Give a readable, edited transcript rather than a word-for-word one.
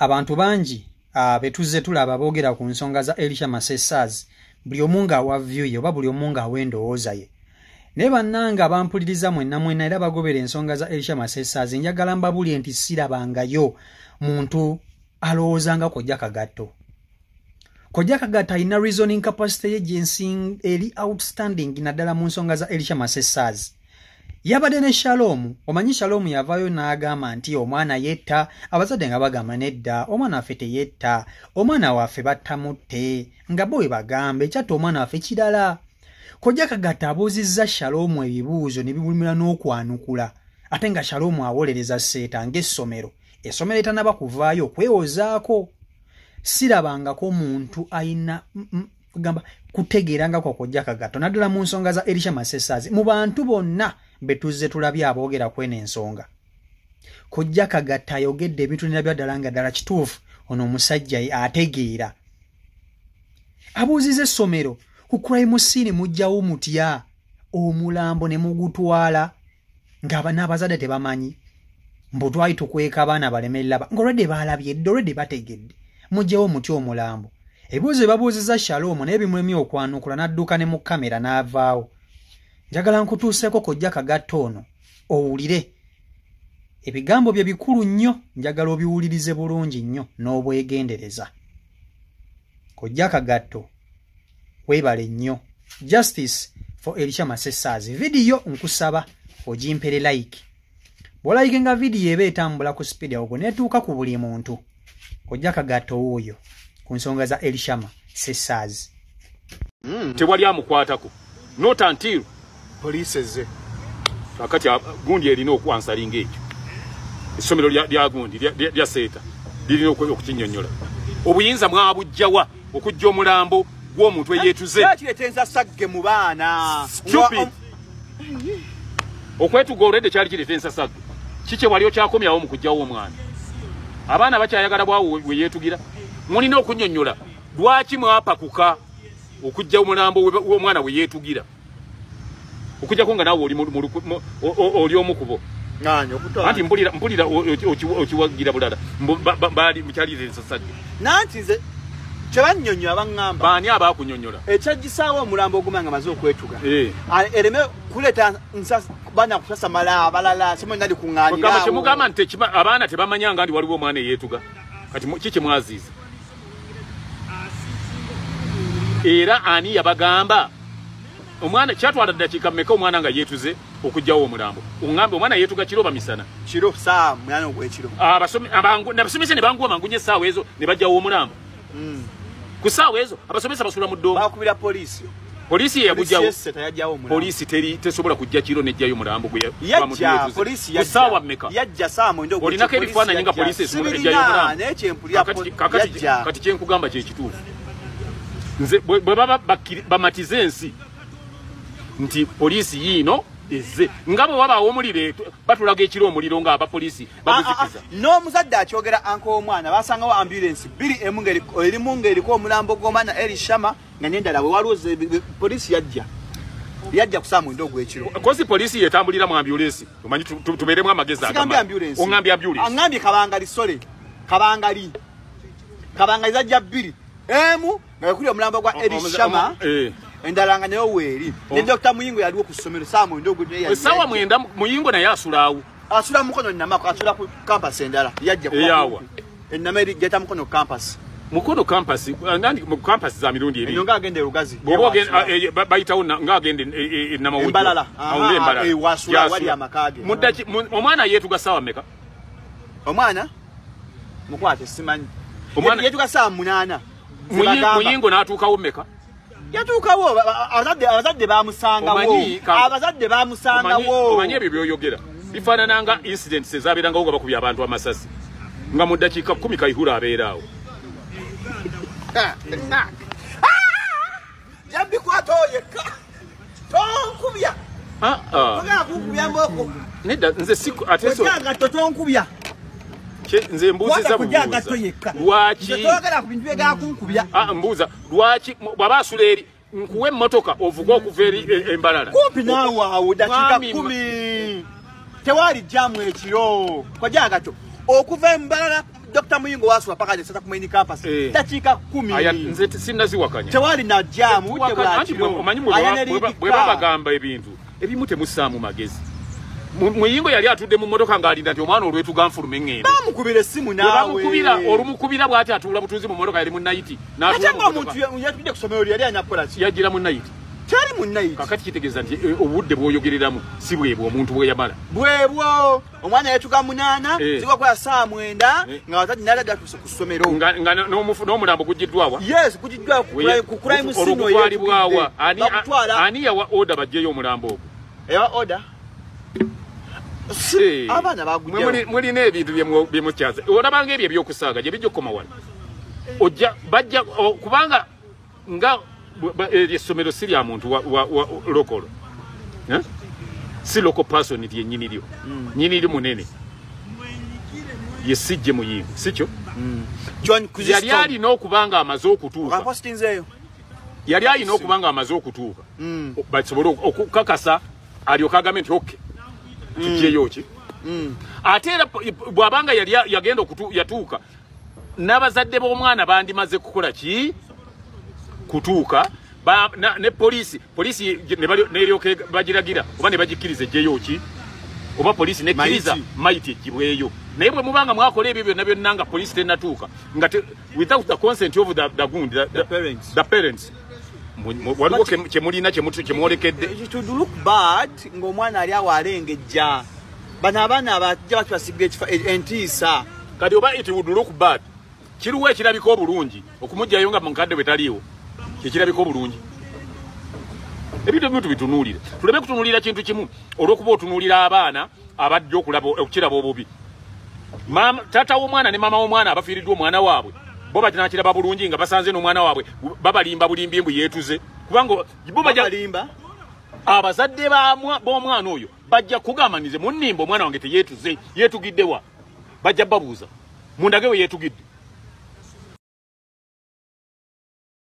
Abantu bangi betuzze tulaba boogera ku nsonga za Elishama Ssesaazi, buli omu ng'awa view ye oba buli omu ng'awa endowooza ye. Naye bannange abampuliriza mwenna mwenna era bagobera ensonga za Elishama Ssesaazi, njagala mbabulye nti sirabangayo muntu alowooza nga Kojja Kagatto. Kojja Kagatto alina reasoning capacity ye gyensi eri outstanding naddala mu nsonga za Elishama Ssesaazi. Yabadde ne Shalom. Omanyi Shalom yavaayo n'agamba nti omwana yetta, abazadde nga bagamba nedda, omwana waffe teyetta, omwana waffe battamutte, nga bo bwe bagamba ekyatta omwana waffe kirala. Kojja Kagatto abuuzizza Shalom ebibuuzo ne bibulumira n'okwanukula, ate nga Shalom awolereza Seeta ng'essomero, essomero etanaba kuvaayo okwewozaako. Sirabangako muntu ayina kugamba kutegeera nga kwa Kojja Kagatto naddala mu nsonga za Elishama Ssesaazi. Mu bantu bonna betuzze tulabye aboogera kweno ensonga, Kojja Kagatto ayogedde ebintu nabyo ddala nga ddala kituufu. Ono omusajja ategeera. Abuuziza essomero ku crime scene mujjawo mutya omulambo ne mugutwala nga n'abazadde tebamanyi, mbu twali tukweka abaana baleme laba ng'olwedde baalabye dda, olwedde bategedde, mujjawo mutya omulambo. Ebibuuzo babuuziza Shalom naye bimulemye okwanukula n'adduka ne mu kamera n'avaawo. Njagala nkutuuseeko Kojja Kagatto ono owulire ebigambo bye bikulu nnyo, njagala obiwulirize bulungi nnyo n'obwegendereza. Kojja Kagatto weebale nnyo. Justice for Elishama Ssesaazi. Vidiyo nkusaba ogimpere like. Bw'olayikenga vidiyo eba etambula ku speed awo neetuuka ku buli muntu. Kojja Kagatto wuuyo ku nsonga za Elishama Ssesaazi. Tewali amukwatako. Not until police ezze. Kakati gundi erina okwansalinga ekyo. Essomero lya gundi lya Seeta lirina okukinnyonnyola. Obuyinza mwabujjawa okujja omulambo gw'omuntu eyeetuze. Kireeta ensasagge mu baana. Stupid. Okwetuga olwedde kyali kireeta ensasagge. Kiki wali okyakomyawo mu kuggyawo omwana? Abaana bakyayagala bwawo we yeetugira. Mulina okunnyonnyola lwaki mwapakuka okujja omulambo w'omwana we yeetugira. Okujjako nga naawe oli omu ku bo. Anti mpulira okiwagira bulala baali mukyaliira ensasagge. Nanti nze kye bannyonnyola baŋŋamba. Baani abaakunnyonnyola? Ekyaggisaawo omulambo oguma nga maze okwetuga. Ereme kuleeta baana kusasamala abalala simanyi nali kuŋŋaanira. Kyemugamba nti abaana tebamanyanga nti waliwo omwana eyeetuga. Kati kiki mwaziiza? Era ani yabagamba omwana kyatwala ddakiika mmeka omwana nga yeetuze okuggyawo omulambo? Oŋŋambe omwana yeetuga kiro oba misana? Kiro, ssaawa 8 ogw'ekiro. Abasomesa ne banguwa mangu nnyo essaawa ezo ne baggyawo omulambo. Ku ssaawa ezo abasomesa basula mu ddooma. Baakubira poliisi. Poliisi ye yagugyawo. Poliisi tesobola kujja kiro n'eggyayo omulambo gwe yajja. Poliisi yajja. Ku ssaawa mmeka? Yajja ssaawa 9 ogw'ekiro. Olinako ebifaananyi nga poliisi esobola eggyayo omulambo? Kati kye nkugamba kye kituufu. Nze bwe baba bamatize ensi nti poliisi yiino ezze nga bwe wabaawo omuliro batulaga ekiro omuliro nga abapoliisi baguzikiza. N'omuzadde akyogera anko w'omwana basangawo ambulensi bbiri, emu erimu ng'eriko omulambo gw'omwana Elishama nga n'endala bwe waliwo poliisi yajja ku ssaawa 9 ogw'ekiro. Kozi poliisi yetambulira mu ambulensi, omanyi tubeeremu amagezi agamala. Oŋŋambye ambulensi. Aŋŋambye Kabangali, sole Kabangali zajja bbiri, emu nga ekuli omulambo gwa Elishama endala nga nayo weeri. Ne Dr. Muyingo yaliwo ku ssomero ssaawa 9 ogw'ekiro. Essaawa 9 Muyingo naye asulaawo. Asula Mukono Namako, asula ku campus endala. Yajja eyawa Ennama eri gyeta Mukono campus. Mukono campus nandi mu campus za mirundi ebiri. Eno ng'agenda e Lugazi. Bw'oba ogenda bayitawo ng'agenda e Namawojjo. Embalala. Awo ng'Embalala. Wasula wali amaka ge. Omwana yeetuga ssaawa mmeka? Omwana mukwate simanyi. Yeetuga ssaawa 8. Muyingo n'atuukawo mmeka? Yatuukawo abazadde bamusangawo. Abazadde bamusangawo. Omanyi ebyo by'oyogera bifaanana nga incidents ezaabeerangawo nga bakubye abantu amasasi nga mu ddakiika 10 Kayihura abeera awo. Jambikwata yekka. Tonkubya. Togenda kunkubya mboko. Nedda nze siku ate so. Kojja tonkubya. Nze mbuuziza bubuuza. Lwaki? Toyogera ku bintu byegala kunkubya. Mbuuza lwaki bw'aba asula eri nkuwe emmotoka ovuga okuva eri Embalala. Kumpi naawe awo dakiika 10. Tewali jjamu ekiro. Kojja Kagatto okuva Embalala Dr. Muyingo wasula paka sata ku main campus. Dakiika 10. Aya nze sinnaziwakanya. Tewali na jam uje bwakiro. Omanyi bwe babagamba ebintu ebimu temussaamu magezi. Muyingo yali atudde mu mmotoka ng'alinda nti omwana olwetuga nfulume ŋŋende. Bamukubira essimu naawe. Bamukubira olumukubira bw'ati atuula butuuzi mu mmotoka yali mu nayiti. Ate ng'omuntu yatudde ku ssomero yali anakola ki? Yajjira mu nayiti. Kyali mu nayiti. Kakati kitegeeza nti obudde bw'oyogereramu si bwebwo omuntu bwe yamala. Bwebwo omwana yetuga 8 zigwa kwa saa 9 nga watati nalaga ku ssomero. Nga n'omulambo gugiddwawa. Yes, gugiddwa ku crime scene. Olugwalibwawa. Ani yawa order baggyeyo omulambo ogwo? Ewa order. Abaana bagujja. Mulina ebintu bye mukyaza. Olabanga ebyo ebyokusaaga gye bijja okukoma wano. Ojja bajja kubanga nga essomero si lya muntu wa lokolo. Si local person lye nnyini lyo. Nnyini lyo munene. Ye sijje Muyingo, si kyo? John Kuziston. Yali alina okuba nga amaze okutuuka. Akapostinzeeyo. Yali alina okuba nga amaze okutuuka. Basobole okukakasa alyoke agambe nti okay. Tuggyeyo ki? Ate era bw'abanga yali yagenda yatuuka n'abazadde b'omwana bandimaze kukola ki? Kutuuka ne poliisi neryoke bagiragira oba ne bagikkiriza eggyeyo ki? Oba poliisi nekkiriza mayiti eggyibweyo. Naye bwe mubanga mwakola ebyo byonna byonna nga poliisi tennatuuka nga without the consent of the parents waliwo kyemulina kyemwolekedde. It would look bad ng'omwana ali awo alengejja. Bano abaana abajja batubasiga entiisa. Kati oba it would look bad, kiruwa ekirabika obulungi okumugjayo nga mukadde bwe taliiwo kyekirabika obulungi. Ebintu ebimu tubitunuulire, tuleme kutunuulira kintu kimu olw'okuba otunuulira abaana abajja okukiraba obubi. Taata w'omwana ne maama w'omwana abafiiriddwa omwana waabwe bo bakinakiraba bulungi nga basanze n'omwana waabwe babalimba bulimbi mbu yeetuze, kubanga bo balimba abazadde b'omwana oyo bajja kugamba nze munnimba omwana wange teyeetuze, yeetugidde wa? Bajja babuuza mundage we yeetugidde.